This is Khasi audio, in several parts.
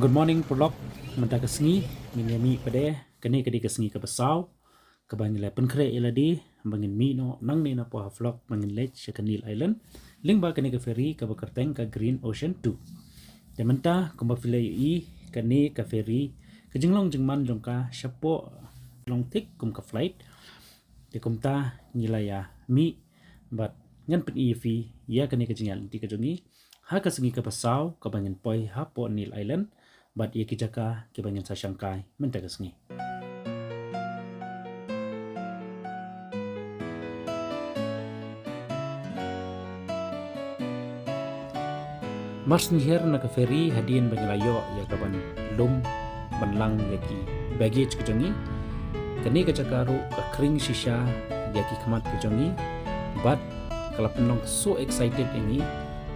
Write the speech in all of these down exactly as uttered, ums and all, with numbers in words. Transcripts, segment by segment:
Good morning paralok. Mynta ka sngi ngin ïa mih pat de. Kane ka dei ka sngi kaba saw kaba ngin la pynkhreh ïa lade ba ngin mih noh nangne na poh Havelock ba ngin leit sha ka Neil Island lyngba kane ka ferry kaba kyrteng ka Green Ocean two. Te mynta kumba phi la ïohi, kane ka ferry, ka jinglong jingman jong ka shapoh long thik kum ka flight. Te kumta ngi la ïa mih bad ngan pyni ïa phi ïa kane ka jingïaid lynti ka jong ngi ha ka sngi kaba saw kaba ngin poi hapoh Neil Island bad ïa ki jaka kiba ngin sa shangkai mynta ka sngi. Mar shu hiar na ka ferry, hadien ba ngi la ïoh ïa ka ban lum ban lang ïa ki baggage ka jong ngi, kane ka jaka ruh ka khring shisha ïa ki khmat ka jong ngi. Bad ka la pynlong so excited ïa ngi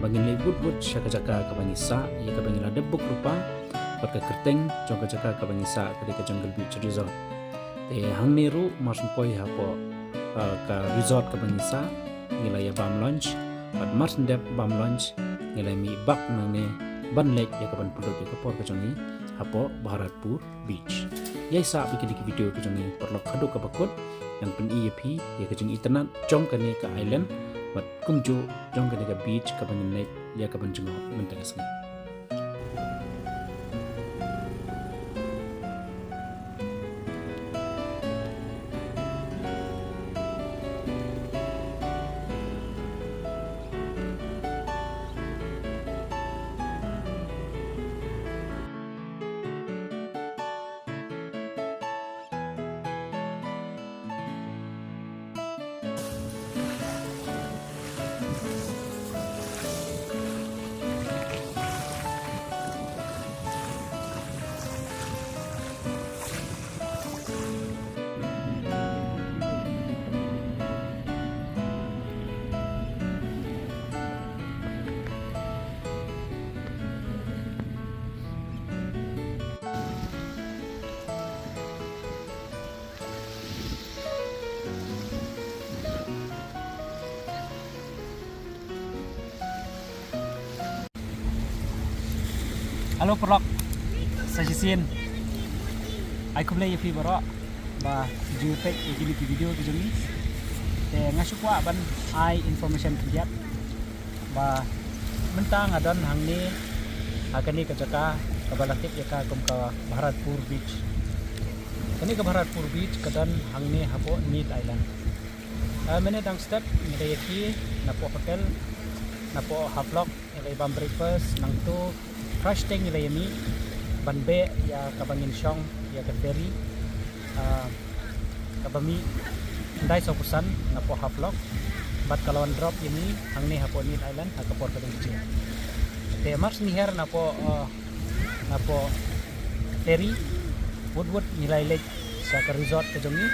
ba ngin leit wut wut sha ka jaka kaba ngi sah, ïa kaba ngi la dep book lypa. Bad ka kyrteng jong ka jaka kaba ngi sah ka dei ka Jungle Beach Resort. Te hangne ruh mar shu poi hapoh, ah, ka resort kaba ngi sah, ngi la ïa bam lunch. Bad mar shu dep bam lunch, ngi la mih bak nangne ban leit ïa ka ban pynlut ïa ka por ka jong ngi hapoh Bharatpur Beach. Ïa sa ba kine ki video ka jong ngi paralok haduh kaba kut, ngan pyni ïa phi ïa ka jingitynnad jong kane ka island bad kumjuh jong kane ka beach kaba ngin leit ïa ka ban jngoh mynta ka sngi. Hello paralok. Sa shisien ai khublei ïa phi baroh ba phi ju peit ïa kine ki video ki jong ngi. Te nga shu kwah ban ai information khyndiat ba mynta nga don hangne ha kane ka jaka kaba la tip ïa ka kum ka Bharatpur Beach. Kane ka Bharatpur Beach ka don hangne hapoh Neil Island. Ah, mynne dang step ngi la ïakhih napoh hotel, napoh Havelock, ngi la ïa bam breakfast, nangta fresh te ngi la ïa mih ban beh ïa kaba ngin shong ïa ka ferry, ah, kaba mih khyndai saw phew san napoh Havelock bad ka la wan drop ïa ngi hangne hapoh Neil Island ha ka por ka dang jia. Te mar shu hiar napoh, ah, napoh ferry, wut wut ngi la ïa leit sha ka resort ka jong ngi.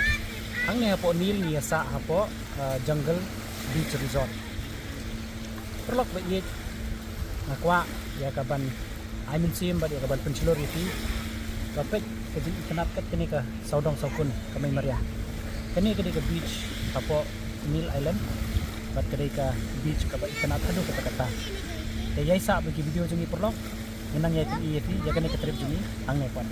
Hangne hapoh Neil ngi ïa sah hapoh, ah, Jungle Beach Resort. Paralok ba ïeit, nga kwah ïa ka ban ai mynsiem bad ïa ka ban pynshlur ïa phi ba peit ka jingitynnad kat kane ka sawdong sawkun ka Mei Maria. Kane ka dei ka beach hapoh Neil Island bad ka dei ka beach kaba itynnad haduh katta katta. Te ïa sa ba ki video jong ngi paralok, ngan nang ïa pyni ïa phi ïa kane ka trip jong ngi hangne pat.